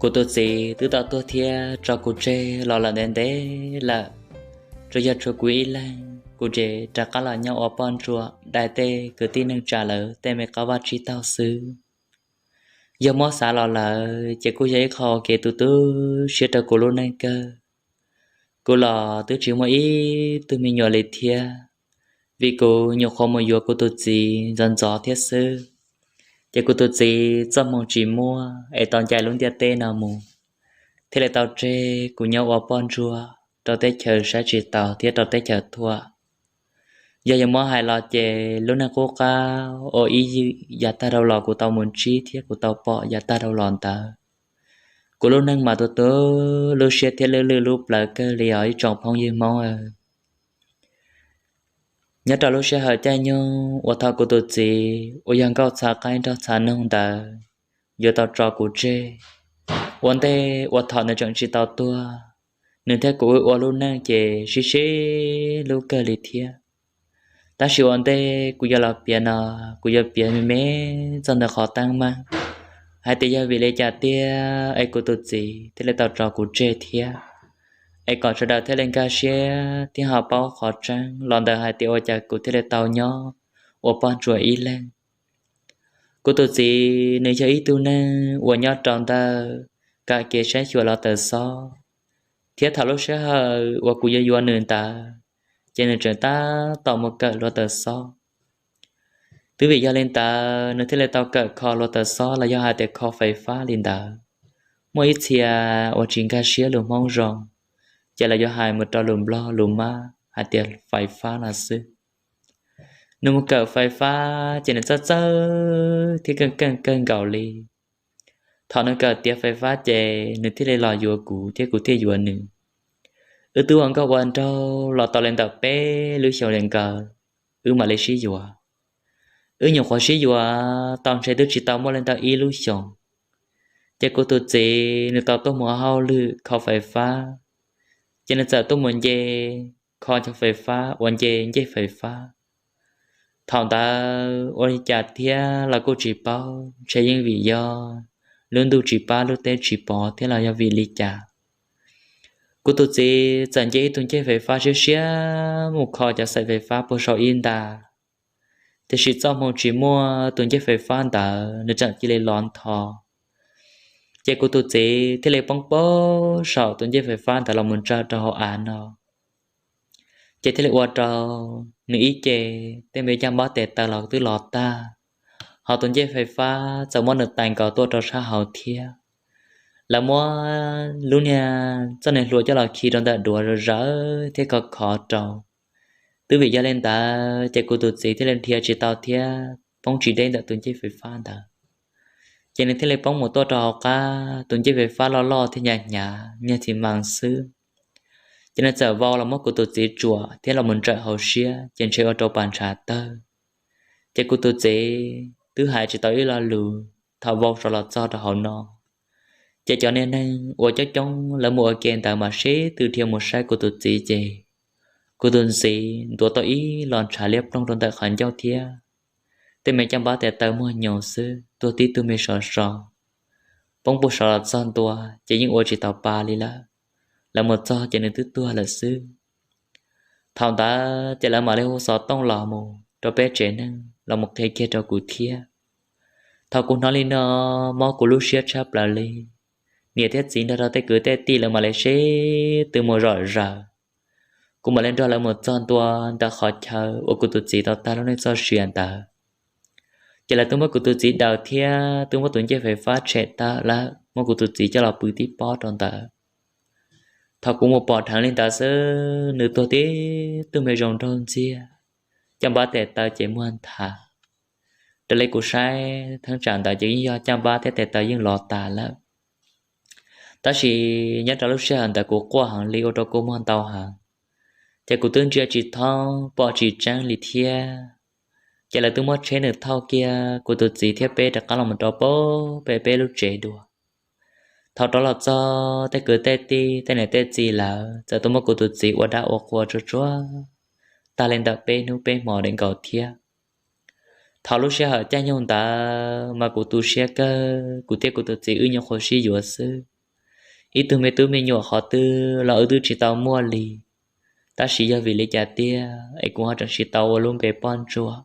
Kuv tus txiv twb tau tuag thiab tso kuv tseg los lawm ntev ntev lawm, tsuas yog tshuav kuv ib leeg, kuv ces rov qab los nyob ua poj ntsuam dai tej kwv tij neej tsa lawv tej me qab vaj tsib taug xwb. Yog muab xav los lawm ces kuj yog ib qho kev tu tu siab rau kuv lub neej kawg. Kuv los twb tsis muaj ib tug me nyuam li thiab, vim kuv nyuam qhuav mus yuav kuv tus txiv ntxov ntxov thiab xwb. Ces kuv tus txiv txoj hmoo tsis muaj es tau ncaim lub ntiaj teb no mus, thiaj li tau tseg kuv nyob ua poj ntsuam rau teb chaws saib tsis taus thiab rau teb chaws thuam. Yog yuav muab hais los ces lub neej qub qab uas ib yam yav tag dhau los kuv tau mus ntsib thiab kuv tau pom yav tag dhau los ntawd, kuv lub neej mas tu tu lub siab thiab lwj lwj lub plawv kawg li os ib tsoom phooj ywg Hmoob. Nyob rau lub sij hawm caij nyoog uas thaum kuv tus txiv uas yog nkauj txha qaib nrog txha noog ntawd yuav tau tso kuv tseg, ua ntej uas thaum nws tseem tsis tau tuag, nws thiab kuv wb ua lub neej ces sib sib hlub kawg li thiab. Tab sis ua ntej kuv yuav los piav no, kuv yuav piav me me txog ntawm qhov teeb meem hais tias yog vim li cas tiag es kuv tus txiv thiaj li tau tso kuv tseg thiab, es kom sawv daws thiaj li nkag siab thiab ho paub qhov tseeb los ntawm hais tias ua cas kuv thiaj li tau nyob ua poj ntsuam ib leeg. Kuv tus txiv nws yog ib tug neeg uas nyob rau ntawm kam kev saib xyuas hluav taws xob, thiab thaum lub sij hawm uas kuv yuav yuav nws ntawd, ces nws tseem tab tom mus kawm hluav taws xob. Twb vim yog li ntawd nws thiaj li tau kawm kho hluav taws xob los yog hais tias kho fais fab li ntawd. Muaj ib txhia uas tsis nkag siab lus Hmoob zoo, ces lawv yuav hais mus rau lus Nplog lus Mab hais tias fais fab no xwb. Nws mus kawm fais fab ces nws txawj txawj thiab keej keej kawg nkaus li. Thaum nws kawm tiav fais fab ces nws thiaj li los yuav kuv thiab kuv thiaj yuav nws. Wb twb ua nkauj ua nraug los tau li ntawm peb lub xyoos li nkaus, wb mam li sib yuav. Wb nyuam qhuav sib yuav tau ntshe twb tsis tau muaj li ntawm ib lub xyoos, ces kuv tus txiv nws tau tuaj mus hauj lwm kho fais fab, ces nws txawm tuaj mus nce, kho cov fais fab uas nce ncej fais fab. Thaum ntawd ua li cas thiab los kuj tsis paub, ntshe yeej vim yog lub ntuj tsis pab lub teb tsis pov thiab los yog vim li cas, kuv tus txiv txawm nce ib tug ncej fais fab siab siab mus kho cov xaim fais fab puag saum ib nta. Tiam sis txoj hmoo tsis muaj, tus ncej fais fab ntawd nws tseem cia li lov ntho. Ces kuv tus txiv thiaj li poob puag saum tus ncej fais fab ntawd los mus tsaws rau hauv av no. Ces thiaj li ua rau nws ib ce tej me caj npab tes taw los twb lov tag, ho tus ncej fais fab txawm muab nws tais nkaus tuaj rau sab hauv thiab. Lawv muab lub niag txoj niag hlua coj los khi rau ntawm duav zawv thiab khov khov rau. Twb vim yog li ntawd ces kuv tus txiv thiaj li dhia tsis tau thiab poob tsis deb ntawm tus ncej fais fab ntawd. Ces nws thiaj li poob mus tuaj rau hauv qab, tus ncej fais fab loj loj thiab hnyav hnyav nyuag txiv mas xwb. Ces nws txawm vau los muab kuv tus txiv tsuam thiab los mus ntsawm hauv siab ces ntshe ua rau pas ntshav tawg. Ces kuv tus txiv twb hais tsis tau ib lo lus, thaum vau sov los txog rau hauv no, ces cov niag neeg uas coob coob lawv mus ua ke ntawd mas sib tw dhia mus saib kuv tus txiv ces kuv tus txiv ntuav tau ib los ntshav liab ploog rau ntawm qhov ncauj thiab tej me caj npab tes taw muag nyoos xwb, tuag tib tug me sov so, poob puag sov los txog ntua ces yeej ua tsis tau pa li lawm. Lawv mus txog ces nws twb tuag lawm xwb. Thaum ntawd ces lawv mam li hu xov tooj los mus rau peb tsev neeg los mus qhia kiag rau kuv thiab. Thaum kuv hnov li no, mob kuv lub siab tshaj plaws li. Niam thiab txiv nrog rau tej kwv tej tij lawv mam li sib tw mus zom zaws. Kuv mam li nrog lawv mus txog ntua ntawm qhov chaw uas kuv tus txiv tau tag lub neej txoj sia ntawd. Ces lawv twb muab kuv tus txiv daws thiab twb muab tus ncej fais fab tshem tawm lawm, muab kuv tus txiv coj los pw tib pob rau ntawd. Thaum kuv mus pom dheev li ntawd xwb, nws tuag tib tug me zoo nraug ntxiag, caj npab tes taw ces muag nthav. Raws li kuv saib theeb tsam ntawd ces yeej yog caj npab thiab tes taw yeej lov tas lawm. Tab sis nyob rau lub sij hawm ntawd kuv quaj heev li ua rau kua muag ntau heev, ces kuv twb ntsia tsis thoob pom tsis tseeb li thiab. Ces lawv twb muab tsheb nws thauj kiag kuv tus txiv thiab peb rov qab los mus rau pem peb lub tsev dua. Thaum rov los txog tej kwv tej tij tej niam tej txiv lawv txawm tuaj muab kuv tus txiv ua dab ua qhua tsuag tsuag tag li ntawm peb hnub peb hmo li nkaus thiab. Thaum lub sij hawm caij nyoog ntawd mas kuv tu siab kawg, kuv thiab kuv tus txiv wb nyuam qhuav sib yuav xwb. Ib tug me tub me nyuam qhov twg los wb twb tsis tau muaj li, tab sis yog vim li cas tiag es kuv ho tseem tsis tau ua lub npe Poj Ntsuam.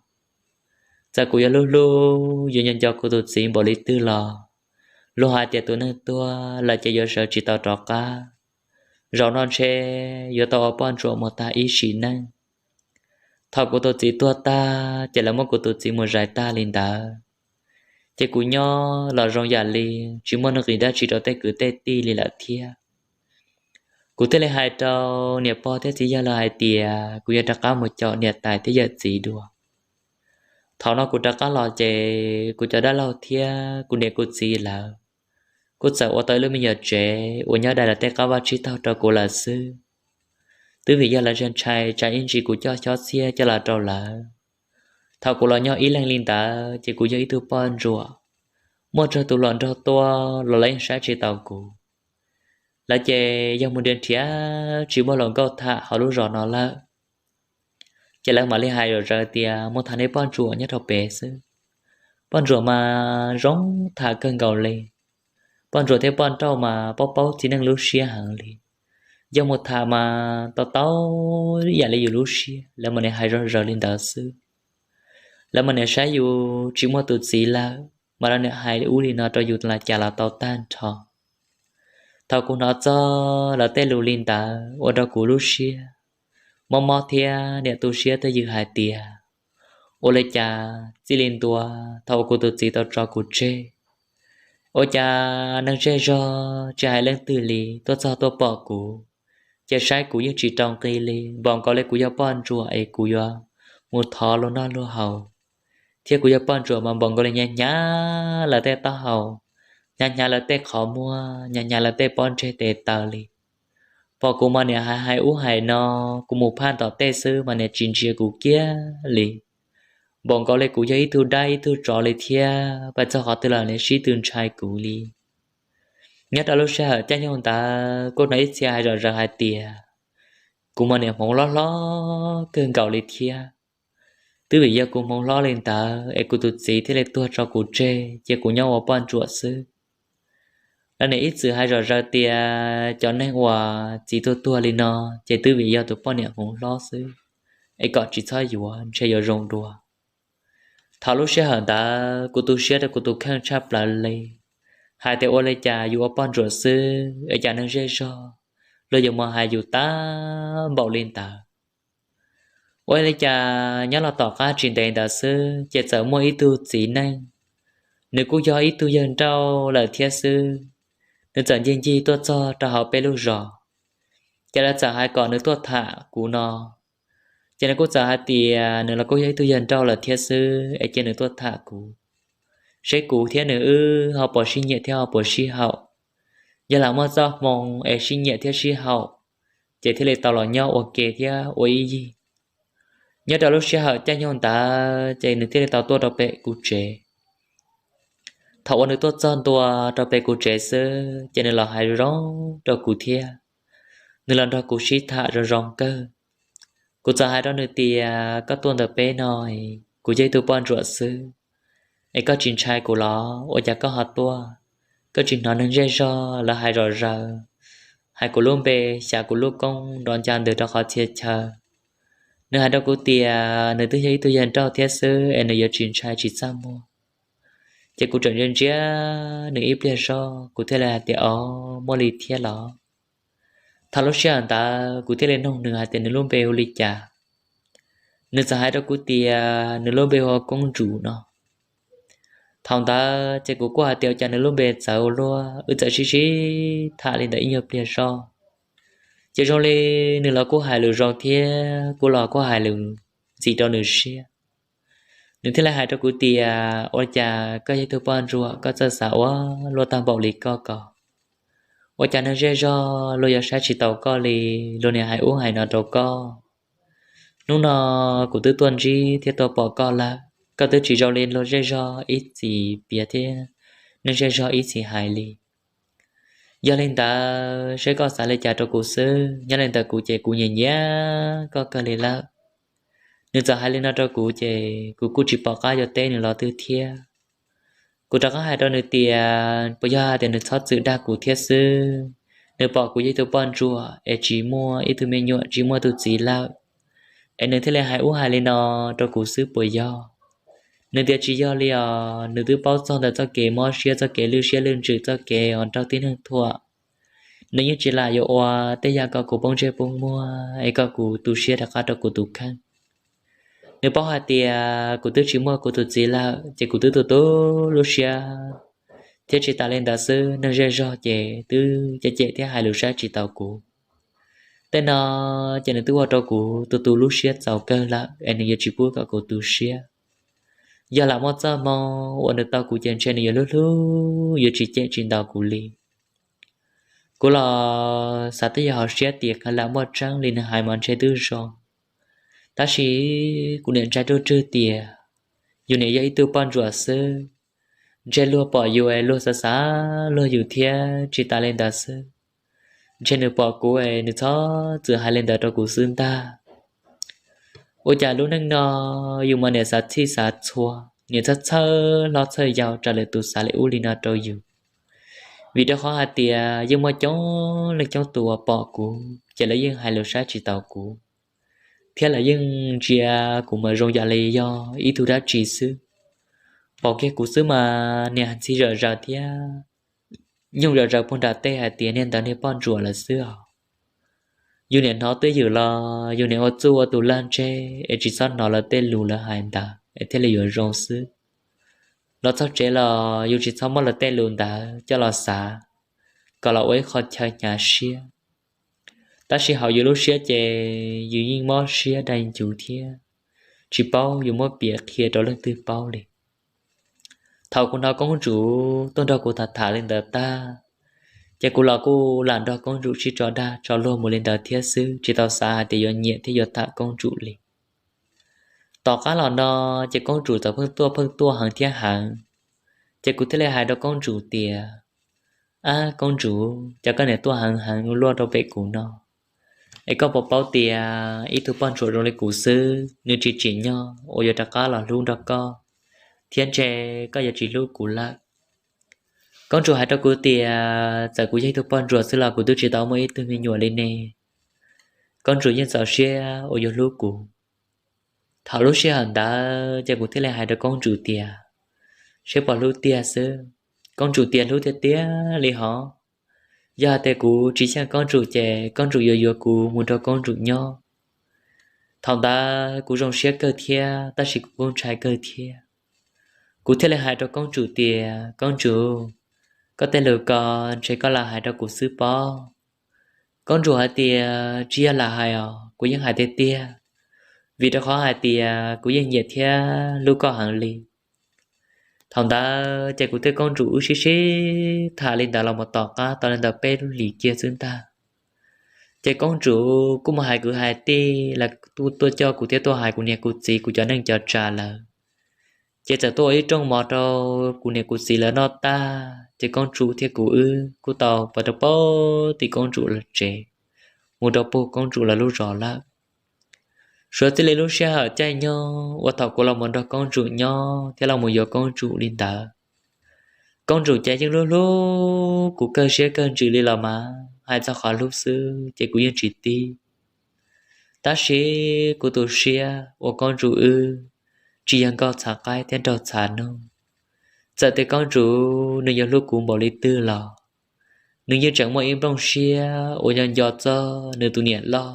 Txawm kuv yuav hlub hlub yuav nco nco kuv tus txiv npaum li twg los, luag hais tias tus neeg tuag lawm ces yuav sawv tsis tau rov qab. Zaum no ntshe yuav tau ua Poj Ntsuam mus tag ib sim neej. Thaum kuv tus txiv tuag tag ces lawv muab kuv tus txiv mus zais tag li ntawd, ces kuv nyob los zoo yam li tsis muaj nuj nqis dab tsi rau tej kwv tej tij li lawm thiab. Kuv thiaj li hais rau niam pog thiab txiv yawg lawv hais tias kuv yuav rov qab mus caum niam tais thiab yawm txiv dua. Thaum no kuv rov qab los ces kuv cov dab laug thiab kuv niam kuv txiv lawv kuj txawm ua tau ib lub me nyuam tsev uas nyob dai lawv tej qab vaj tsib taug rau kuv lawm xwb. Twb vim yog lawv ntshai ntshai tsam ib ntsis kuv coj xyob txhiab coj los rau lawv. Thaum kuv los nyob ib leeg li ntawd ces kuv yog ib tug Poj Ntsuam, muaj tsawg tus hluas nraug tuaj los lawv yeej saib tsis taus kuv. Lawv ces yog mus nrhiav nrhiav tsis muaj hluas nkauj tham hauv lub zos no lawm, ces lawv mam li hais zom zaws tias mus tham nej Poj Ntsuam nyob rau pem xwb. Poj Ntsuam mas zoo tham kawg nkaus li. Poj Ntsuam thiab Poj Nrauj mas paub paub txiv neej lub siab heev li. Yog mus tham mas tau tau ib yam li yus lub siab, lawv mam li hais zom zaws li ntawd xwb. Lawv mam li saib yus tsis muaj tus txiv lawm mas lawv niam hais li ub li no rau yus li cas los tau tag nrho. Thaum kuv hnov txog lawv tej lus li ntawd ua rau kuv lub siab mob mob thiab niam tu siab twj ywm hais tias, ua li cas txij li ntua thaum uas kuv tus txiv tau tso kuv tseg, ua cas neeg zej zog tsis hais leej twg li tuaj txog tuaj pom kuv, ces saib kuv yeej tsis rau nqi li, npaum nkaus li kuv yog Poj Ntsuam es kuv yuav mus thov luag noj luag haus, thiab kuv yog Poj Ntsuam mas npaum nkaus li hnyav hnyav lawv tej taub hau, hnyav hnyav lawv tej qhov muag, hnyav hnyav lawv tej pob ntseg tes taw li. Pom kuv mas niam hais hais ub hais no, kuv mus phaj tom tej xwb mas niam tsis ntsia kuv kiag li. Npaum nkaus li kuv yog ib tug dab ib tug tsov li thiab, pais txog qhov twg los niam sib tw ntshai kuv li. Nyob rau lub sij hawm caij nyoog ntawd kuj hnov ib txhia hais zom zaws hais tias kuv mas niam hmoov hlob hlob kawg nkaus li thiab. Twb vim yog kuv hmoov hlob li ntawd es kuv tus txiv thiaj li tuag tso kuv tseg cia kuv nyob ua Poj Ntsuam xwb. Lawv niam ib txwm hais zom zaws tias cov neeg uas txiv tuag tuag li no ces twb vim yog tus poj niam hmoov hlob xwb, es kom tsis txhob yuav ntshe yuav zoo dua. Thaum lub sij hawm ntawd kuv tu siab rau kuv tus kheej tshaj plaws li, hais tias ua li cas yus ua Poj Ntsuam xwb es cas neeg zej zog luag yuav mus hais yus tag npaum li ntawd. Ua li cas nyob los tom qab tsis ntev ntawd xwb ces txawm muaj ib tug txiv neej, nws kuj yog ib tug yawg nrauj lawm thiab xwb, nws txawm ncig ncig tuaj txog rau hauv peb lub zos, ces lawv txawm hais kom nws tuaj tham kuv no. Ces nws kuj txawm hais tias nws los kuj yog ib tug yawg nrauj lawm thiab xwb es cia nws tuaj tham kuv, seb kuv thiab nws wb ho puas sib nyiam thiab ho puas sib haum. Yog lam muaj txoj hmoo es sib nyiam thiab sib haum, ces thiaj li tau los nyob ua ke thiab ua ib yig. Nyob rau lub sij hawm caij nyoog ntawd ces nws thiaj li tau tuaj rau pem kuv tsev. Thaum uas nws tuaj txog ntua rau pem kuv tsev xwb ces nws los hais zoo rau kuv thiab. Nws los nrog kuv sib tham zoo zoo kawg. Kuv txawm hais rau nws tias koj tuaj ntawm peb no, kuv yog ib tug poj ntsuam xwb, es koj tsis ntshai kuv los ua cas koj ho tuaj? Koj tsis hnov neeg zej zog lawv hais zom zaws, hais kuv lub npe, xyav kuv lub koob nrov ncha ntws rau qhov txhia chaw? Nws hais rau kuv tias nws twb yog ib tug yawg nrauj thiab xwb es nws yuav tsis ntshai tsis txaj muag. Ces kuv tseem ntsia ntsia nws ib pliag zog kuv thiaj li hais tias, o, muaj li thiab los? Thaum lub sij hawm ntawd kuv thiaj li noog nws hais tias nws lub npe hu li cas. Nws txawm hais rau kuv tias nws lub npe hu ua Koob Ntsum no. Thaum ntawd ces kuv kuj hais tias ua cas nws lub npe txawv ua luaj, wb txawm sib sib tham li ntawd ib nyuag pliag zog, ces zoo li nws los kuj hais lus zoo thiab kuv los kuj hais lus ntxim rau nws siab. Nws thiaj li hais rau kuv tias ua cas koj yog ib tug poj ntsuam koj txawj xav ua luaj tag npaum li koj ko? Ua cas neeg zej zog luag yuav saib tsis taus koj li, luag niaj hais ub hais no rau koj? Hnub no kuv twb tuaj ntsib thiab tuaj pom koj lawm, koj twb tsis zoo li luag zej zog ib txhis piav thiab neeg zej zog ib txhis hais li. Yog li ntawd seb koj xav li cas rau kuv xwb, nyob li ntawm kuv ces kuv nyiam nyiam koj kawg li lawm. Nws txawm hais li no rau kuv ces kuv kuj tsis pom qab yuav teb nws los twg thiab. Kuv rov qab hais rau nws tias puas yog tias nws txhob txwm dag kuv thiab xwb, nws pom kuv yog ib tug poj ntsuam es tsis muaj ib tug me nyuam tsis muaj tus txiv lawm, es nws thiaj li hais ub hais li no rau kuv xwb puas yog? Nws tias tsis yog li os, nws twb paub txog ntawm txoj kev mob siab, txoj kev lwj siab lwj ntsws, txoj kev uas raug tib neeg thuam. Nws yeej tsis lam yuav ua tej yam kom kuv poob ntsej poob muag es kom kuv tu siab rov qab rau kuv tus kheej. Nws paub hais tias kuv twb tsis muaj kuv tus txiv lawm ces kuv twb tu tu lub siab, thiab tsis tas li ntawd xwb neeg zej zog ces twb cem cem thiab hais lus saib tsis taus kuv. Tej no ces nws twb ua rau kuv tu tu lub siab txaus kawg lawm es nws yuav tsis pub kom kuv tu siab. Yog lam muaj txoj hmoo uas nws tau kuv ces ntshe nws yuav hlub hlub yuav tsis cem tsis ntaus kuv li. Kuv los xav twb yog hauv siab tias khav lam muaj tseeb li nws hais mas ntshe twb zoo, tab sis kuv niam ntshai ruaj rwg tias yus niam yog ib tug poj ntsuam xwb, ntshe luag pom yus es luag xav xav luag yus thiab tsis tas li ntawd xwb, ntshe nws pom kuv es nws txhob txwm hais li ntawd rau kuv xwb ntag. Ua cas lub neej no yus mas niam xav txhij xav txhua, niam txhawj txhawj hlob txhawj yau raws lwm tus xav li ub li no rau yus. Vim rau qhov hais tias yeej muaj coob leej coob tus uas pom kuv ces lawv yeej hais lus saib tsis taus kuv, thiab lawv yeej ntsia kuv mas zoo yam li yog ib tug dab tsi xwb. Pom kiag kuv xwb mas niam ntxhi zom zaws thiab nyooj zom zaws puag nram tej hais tias niag ntawd niag poj ntsuam lawm xwb os. Yus niam hnov twj ywm los yus niam ua txuj ua tus lag ntseg es tsis txhob hnov lawv tej lus lawv hais ntawd es thiaj li yuav zoo xwb. Los txog tsev los yus tsis txhob muab lawv tej lus ntawd coj los xav kom los ua ib qho chaw hnyav siab. Tab sis hauv yus lub siab ces yus yeej mob siab dai ncuv thiab tsis paub yuav muab piav qhia rau leej twg paub li. Thaum kuv hnov Koob Tsuv tuaj nrog kuv tham tham li ntawd tag, ces kuv los kuj lam nrog Koob Tsuv sib tso dag tso luag mus li ntawd thiab xwb, tsis tau xav hais tias yuav nyiam thiab yuav tham Koob Tsuv li. Tom qab los no, ces Koob Tsuv txawm pheej tuaj pheej tuaj heev thiab heev, ces kuv thiaj li hais rau Koob Tsuv tias, Ab Koob Tsuv, cas koj niam tuaj heev heev luaj rau pem kuv no, es koj puas paub tias ib tug poj ntsuam zoo li kuv xwb nws tsis tsim nyog uas yuav rov qab los hlub nrog koj, thiab ntshe koj yuav tsis hlub kuv lawm. Koob Tsuv hais rau kuv tias txawm kuv yog ib tug poj ntsuam xwb los kuv twb tsis tau muaj ib tug me nyuam li ne, Koob Tsuv yeej txaus siab uas yuav hlub kuv. Thaum lub sij hawm ntawd ces kuv thiaj li hais rau Koob Tsuv tias, Seb puas hlub tiag xwb? Koob Tsuv tias, Hlub tiag tiag li hov. Yog hais tias kuv tsis xyeej Koob Tsuv ces Koob Tsuv yuav yuav kuv mus nrog Koob Tsuv nyob. Thaum ntawd kuv zoo siab kawg thiab tab sis kuv kuj ntshai kawg thiab. Kuv thiaj li hais rau Koob Tsuv tias, Koob Tsuv, koj tej lus ko ntshe koj lam hais rau kuv xwb pob. Koob Tsuv hais tias, Tsis yog lam hais os, kuv yeej hais tiag tiag, vim rau qhov hais tias kuv yeej nyiam thiab hlub koj heev li. Thaum ntawd ces kuv thiab Koob Tsuv wb sib sib tham li ntawd los mus tom qab tau li ntawm peb lub hlis kiag xwb ntag, ces Koob Tsuv kuj mus hais kwv hais tij los tuaj coj kuv thiab tuaj hais kuv niam kuv txiv kuv cov neej cov tsav lawm. Ces txawm tuaj ua ib rooj mov rau kuv niam kuv txiv lawv noj tag, ces Koob Tsuv thiab kuv wb kuj tau pab rau pab tim Koob Tsuv lawv tsev, mus rau puag Koob Tsuv lawv lub zos lawm. Suav txij li lub sij hawm caij nyoog uas thaum kuv los mus nrog Koob Tsuv nyob thiab los mus yuav Koob Tsuv li ntawd, Koob Tsuv ces yeej hlub hlub kuv kawg siab kawg ntsws li los mas, hais txog qhov hlub xwb ces kuv yeej tsis tib. Tab sis kuv tu siab uas Koob Tsuv wb tsis yog nkauj txhav qaib thiab nraug txhav noog. Txawm tias Koob Tsuv nws yuav hlub kuv npaum li twg los, nws yeej tseem muaj ib nplooj siab uas nco nco txog nws tus niam loj.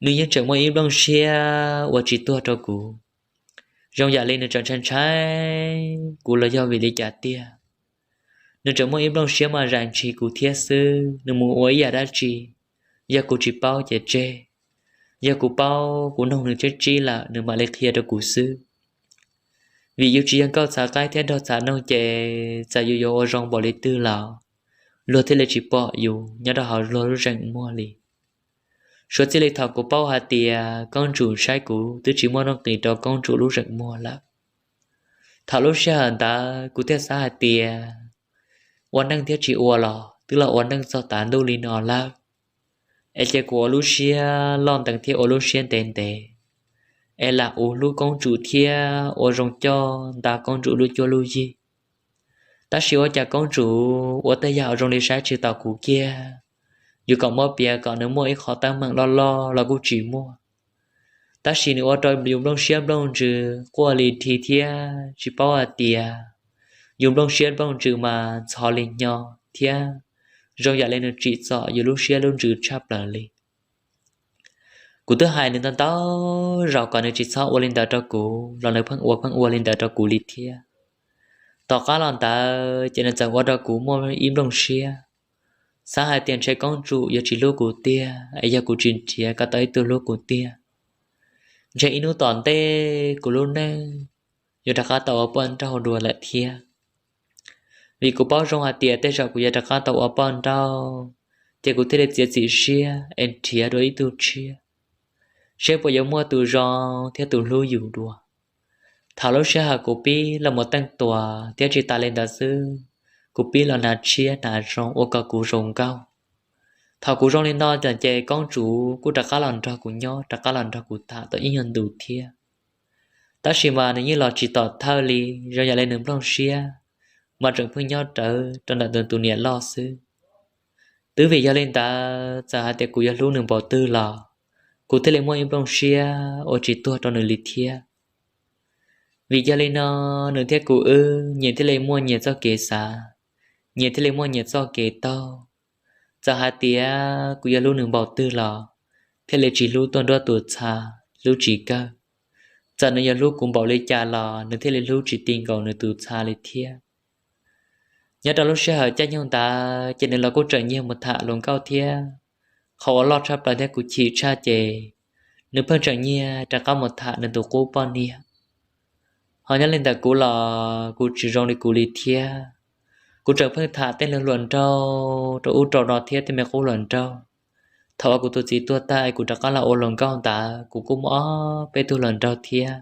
Nws yeej tseem muaj ib nplooj siab uas tsis tuag rau kuv, zoo yam li nws tseem ntshai ntshai kuv los yog vim li cas tiag. Nws tseem muaj ib nplooj siab mas zais ntshis kuv thiab xwb, nws mus ua ib yam dab tsi, yog kuv tsis paub ces tseg, yog kuv paub kuv noog nws tseb tsib lawm nws mam li qhia rau kuv xwb. Vim yus tsis yog nkauj txhav qaib thiab nraug txhav noog ces txawm yus yuav ua zoo npaum li twg los luag thiaj li tsis pom yus nyob rau hauv luag lub zeem muag li. Suav txij li thaum kuv paub hais tias Koob Tsuv saib kuv twb tsis muaj nuj nqis rau Koob Tsuv lub zeem muag lawm. Thaum lub sij hawm ntawd kuv thiaj xav hais tias ua neej thiab tsis ua los twb los ua neej txog tav ntuj li no lawm, es cia kuv ua lub siab loj ntev thiab ua lub siab ntev ntev, es lam ua hlub koob tsum thiab ua zoo coj nta koob tsum lub cuab lub yig. Tab sis ua cas koob tsum ua tej yam zoo li saib tsis taus kuv kiag. Yus kom muab piav kom nws muaj ib qho teeb meem loj loj los kuj tsis muaj, tab sis nws ua rau yus nplooj siab nplooj ntsws quaj li dhi thiab tsis paub hais tias yus nplooj siab nplooj ntsws mas ntxhov li hnyo thiab zoo yam li nws tsim txom yus lub siab lub ntsws tshaj plaws li. Kuv twb hais nws ntau ntau zaus kom nws tsis txhob ua li ntawd rau kuv los nws pheej ua pheej ua li ntawd rau kuv li thiab. Tom qab los ntawd ces nws txawm ua rau kuv muaj ib nplooj siab, xav hais tias ntshe koob tsum yuav tsis hlub kuv tiag es yog kuv tsis nrhiav kom tau ib tug hlub kuv tiag, ntshe ib hnub tom ntej kuv lub neej yuav rov qab tau ua poj nrauj dua lawm thiab. Vim kuv paub zoo hais tias tej zaum kuv yuav rov qab tau ua poj nrauj, ces kuv thiaj li txiav txim siab es nrhiav dua ib tug tshiab, seb puas yuav muaj tus zoo thiab tus hlub yus dua. Thaum lub sij hawm kuv pib los mus teej tuas thiab tsis tas li ntawd xwb, kuv pib los hnav tshiab hnav zoo ua kom kuv zoo nkauj. Thaum kuv zoo li no ces koob tsum kuj rov qab los nrog kuv nyob, rov qab los nrog kuv tham tau ib nyuag ntus thiab. Tab sis mas nws yeej los tsis tom thawj li, zoo yam li nws nplooj siab mas tseem pheej nyob rawv rau ntawm tus niam loj xwb. Twb vim yog li ntawd, txawm hais tias kuv yuav hlub nws npaum twg los kuv thiaj li muaj ib nplooj siab ua tsis tuag rau nws li thiab. Vim yog li no, nws thiab kuv wb nyias thiaj li muaj nyias txoj kev xav, nyias thiaj li muaj nyias txoj kev taug. Txawm hais tias kuv yuav hlub nws npaum twg los thiaj li tsis hlub tuaj nruab tus txha, hlub tsis kawg. Txawm nws yuav hlub kuv npaum li cas los nws thiaj li hlub tsis ti nkaus nws tus txha li thiab. Nyob rau lub sij hawm caij nyoog ntawd ces nws los kuj tseem nyiag mus tham hluas nkauj thiab. Qhov uas loj tshaj plaws thiab kuv chim tshaj ces nws pheej tseem nyiag rov qab mus tham nws tus qub poj niam. Ho nyob li ntawm kuv los kuv tsis zoo li kuv li thiab. Kuv tseem pheej tham tej hluas nraug rau ub rau no thiab tej me qub hluas nraug. Thaum uas kuv tus txiv tuag tag es kuv rov qab los ua hluas nkauj ntawd kuv kuj muaj ob peb tug hluas nraug thiab.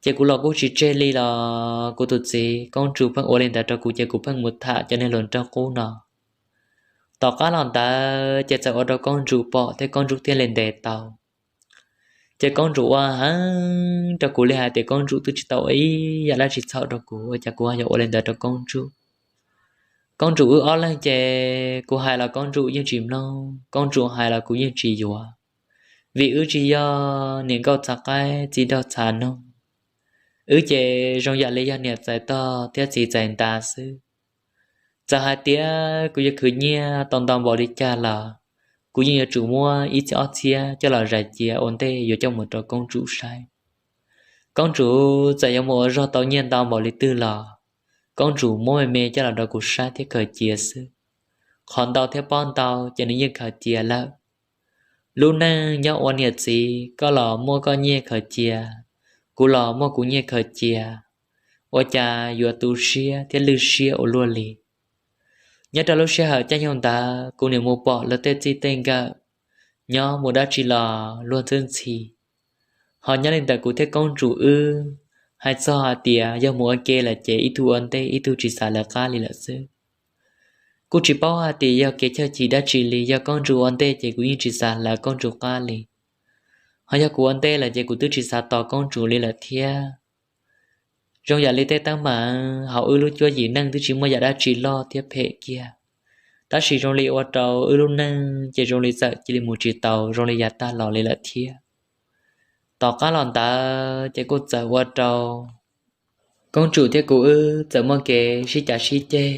Ces kuv los kuj tsis tseg li los kuv tus txiv koob tsum pheej ua li ntawd rau kuv ces kuv pheej mus tham cov niag hluas nraug qub no. Tom qab los ntawd ces txawm ua rau koob tsum pom thiab koob tsum thiaj li ntes tau. Ces koob tsum ua heev rau kuv li hais tias koob tsum twb tsis tau ua ib yam dab tsi txhaum rau kuv, ua cas kuv ho yuav ua li ntawd rau koob tsum. Koob tsum wb ob leeg ces kuv hais los koob tsum yeej tsis mloog, koob tsum hais los kuv yeej tsis yuav. Vim wb tsis yog niam nkauj txhav qaib txiv nraug txhav noog, wb ces zoo yam li yog niam txais tog thiab txiv txais nta xwb. Txawm hais tias kuv yuav khwv nyiaj tau ntau npaum li cas los kuv yeej yuav tsum muab ib txhiab ob txhiab coj los zais cia ua ntej yuav coj mus rau koob tsum saib. Koob tsum txawm yuav mus ua zog tau nyiaj ntau npaum li twg los koob tsum muab me me coj los rau kuv saib thiab khaws cia xwb. Qhov ntau thiab pob ntau ces nws yeej khaws cia lawm. Lub neej nyob ua niam txiv, koj los muaj koj nyiaj khaws cia, kuv los muaj kuv nyiaj khaws cia, ua cas yuav tu siab thiab lwj siab ua luaj li. Nyob rau lub sij hawm caij nyoog ntawd kuv niam mus pom lawv tej txij tej nkawm nyob mus dab tsi los luag ntxhwb ntxhi. Ho nyob li ntawm kuv thiab koob tsum wb, hais txog hais tias yog mus ua ke lawm ces ib tug ua ntej ib tug tsis xav lawv qab li lawm xwb. Kuj tsis paub hais tias yog kev chawj chim dab tsi li, yog koob tsum ua ntej ces kuv yeej tsis xav lawv koob tsum qab li. Ho yog kuv ua ntej lawm ces kuv twb tsis xav tos koob tsum li lawm thiab. Zoo yam li tej teeb meem hauv wb lub cuab yim neej twb tsis muaj yam dab tsi loj thiab phem kiag, tab sis zoo li ua rau wb lub neej ces zoo li txawm cia li mus tsis tau zoo li yav tag los li lawm thiab. Tom qab los ntawd ces kuj txawm ua rau koob tsum thiab kuv wb txawm muaj kev sib cav sib ceg.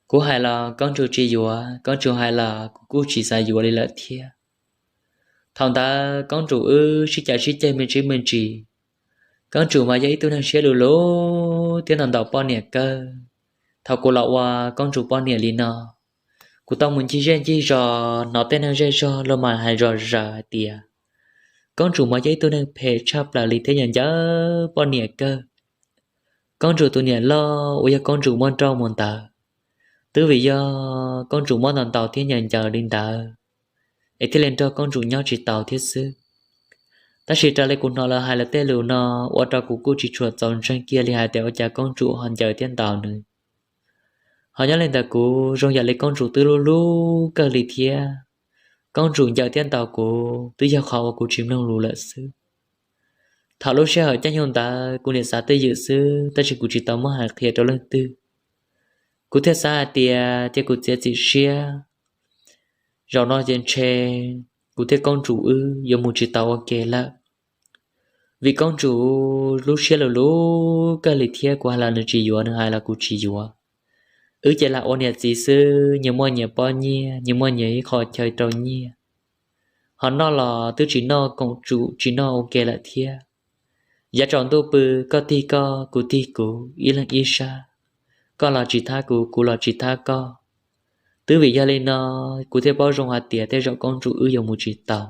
Kuv hais los koob tsum tsis yuav, koob tsum hais los kuv kuj tsis xav yuav li lawm thiab. Thaum ntawd koob tsum wb sib cav sib ceg me ntsis me ntsis. Koob tsum mas yog ib tug neeg siab lug lug thiab ntaus ntaus poj niam kawg. Thaum kuv los ua koob tsum poj niam li no, kuv tau mus ncig zej ncig zos hnov tej neeg zej zog luag mas hais zom zaws hais tias koob tsum mas yog ib tug neeg phem tshaj plaws li thiab nyaum ncaws poj niam kawg. Koob tsum tus niam loj uas yog koob tsum muab nrauj mus ntawd, twb vim yog koob tsum muab ntaus ntaus thiab nyaum ncaws li ntawd, es thiaj li nrog koob tsum nyob tsis tau thiab xwb. Tab sis raws li kuv hnov lawv hais lawv tej lus no, ua rau kuv kuj tsis tshua txaus ntseeg kiag li hais tias ua cas koob tsum ho ncaws thiab ntaus nws. Ho nyob li ntawd kuv zoo yam li koob tsum twb hlub hlub kawg li thiab. Koob tsum ncaws thiab ntaus kuv twb yog qhov uas kuv tsis mloog lus lawm xwb. Thaum lub sij hawm caij nyoog ntawd kuv niam xav twj ywm xwb tab sis kuv tsis tau muab hais qhia rau leej twg. Kuv thiaj xav hais tias ces kuv txiav txim siab, zaum no ces ntshe kuv thiab Koob Tsuv wb yuav mus tsis tau ua ke lawm. Vim Koob Tsuv lub siab lus lub kawg li thiab kuv hais los nws tsis yuav, nws hais los kuv tsis yuav. Wb ces lam ua niam txiv xwb, nyias muaj nyias pob nyiaj, nyias muaj nyias ib qho chaw rau nyiaj. Ho noj los twb tsis noj koom tsum tsis noj ua ke lawm thiab. Yav tsaus ntuj pw, koj tig koj, kuv tig kuv, ib leeg ib sab. Koj los tsis thab kuv, kuv los tsis thab koj. Twb vim yog li no, kuv thiaj paub zoo hais tias tej zaum Koob Tsuv wb yuav mus tsis tau.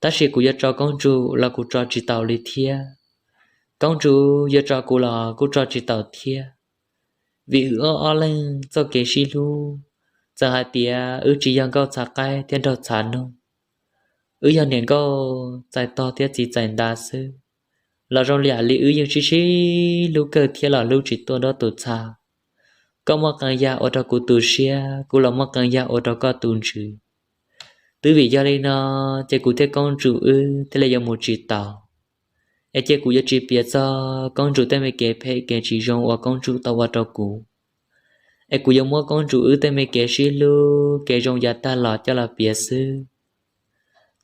Tab sis kuv yuav tso Koob Tsuv los kuv tso tsis taus li thiab. Koob Tsuv yuav tso kuv los kuj tso tsis taus thiab. Vim wb ob ob leeg txoj kev sib hlub, txawm hais tias wb tsis yog nkauj txhav qaib thiab nraug txhav noog, wb yog niam nkauj txais tog thiab txiv txais nta xwb, los zoo li yam li wb yeej sib sib hlub kawg thiab los hlub tsis tuaj nruab tus txha. Koj muaj qee yam ua rau kuv tu siab, kuv los muaj qee yam ua rau koj tu ntsws. Twb vim yog li no, ces kuv thiab Koob Tsuv wb thiaj li yuav mus tsis taus. Es ces kuv yuav tsis piav txog Koob Tsuv tej me kev phem kev tsis zoo uas Koob Tsuv tau ua rau kuv. Es kuv yuav muab Koob Tsuv wb tej me kev sib hlub kev zoo yav tag los coj los piav xwb.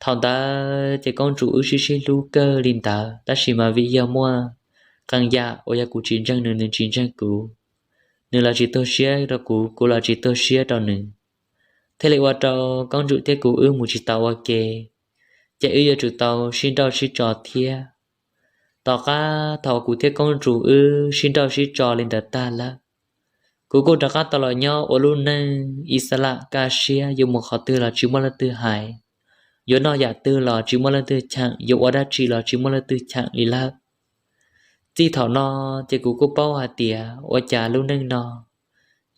Thaum ntawd ces Koob Tsuv wb sib sib hlub kawg li ntawd tab sis mas vim yog muaj qee yam uas yog kuv tsis ntseeg nws, nws tsis ntseeg kuv, nws los tsis tuag siab rau kuv, kuv los tsis tuag siab rau nws, thiaj li ua rau Koob Tsuv thiab kuv wb mus tsis tau ua ke. Ces wb yuav tsum tau sib nrauj sib tso thiab. Tom qab thaum kuv thiab Koob Tsuv wb sib nrauj sib tso li ntawd tag lawm, kuv kuj rov qab tau los nyob ua lub neej ib xab lam kaj siab, yuav mus qhov twg los tsis muaj leej twg hais, yuav noj yam twg los tsis muaj leej twg cheem, yuav ua dab tsi los tsis muaj leej twg cheem li lawm. Txij thaum no, ces kuv kuj paub hais tias ua cas lub neej no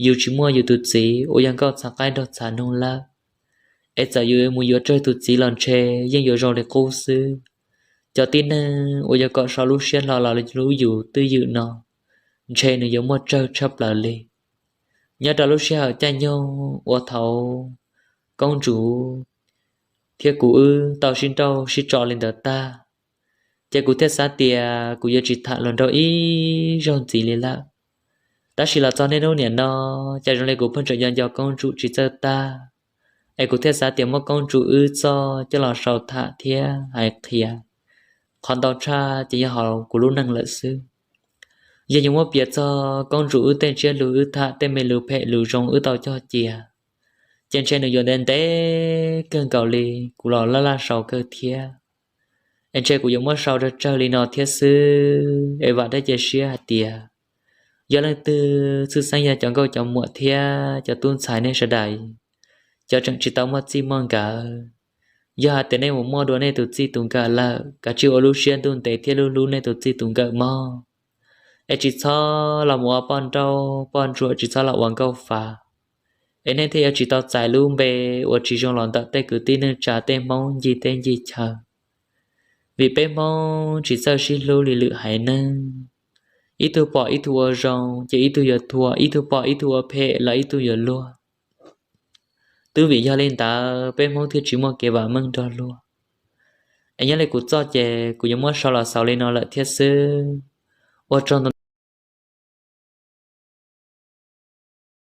yus tsis muaj yus tus txiv uas yog nkauj txhav qaib nraug txhav noog lawm. Es txawm yus mus yuav tsawg tus txiv los ntshe yeej yuav zoo li qub xwb. Cov tib neeg uas yuav kom sau lub siab hlo los hlub yus twj ywm no, ntshe nws yuav muaj tsawg tshaj plaws li. Nyob rau lub sij hawm caij nyoog uas thaum Koob Tsuv thiab kuv wb tau sib nrauj sib tso li ntawd tag, ces kuv thiaj xav tias kuv yuav tsis tham luag nraug ib zaug ntxiv li lawm. Tab sis los txog niaj hnub niam no, cas zoo li kuv pheej tseem nco nco Koob Tsuv tsis txawj tag, es kuv thiaj xav tias muab Koob Tsuv wb txoj coj los sau tham thiab hais qhia. Qhov ntau tshaj ces yog hauv kuv lub neej lawm xwb. Yog yuav muab piav txog Koob Tsuv wb tej ntsiab lus wb tham tej me lus phem lus zoo wb tau cog cia, ces ntshe nws yuav ntev ntev kawg nkaus li kuv los laj laj sau kawg thiab. Es ntshe kuv yuav muab sau tsawg tsawg li no thiab xwb. Es vam thiab cia siab hais tias yog leej twg tshwj xeeb yog cov nkauj cov muam thiab cov tub ntxhais nej sawv daws, cov tseem tsis tau muaj txij muaj nkawm, yog hais tias nej mus muaj dua nej tus txij tus nkawm lawm, kav tsij ua lub siab ntuj ntev thiab hlub hlub nej tus txij tus nkawm mog. Es tsis txhob los mus ua poj nrauj poj ntsuam, tsis txhob los ua nkauj fav, es nej thiaj yuav tsis tau txais lub npe uas tsis zoo los ntawm tej kwv tij neej tsa tej Hmoob ncig teb ncig chaw. Vim peb Hmoob tsis txawj sib hlub li lwm haiv neeg, ib tug pom ib tug ua zoo ces ib tug yuav thuam, ib tug pom ib tug ua phem los ib tug yuav luag. Twb vim yog li ntawd peb Hmoob thiaj tsis muaj kev vam meej nrog luag. Es nyob li kuv txoj ces kuv yuav muab sau los xaus li no lawm thiab xwb. Ua tsaug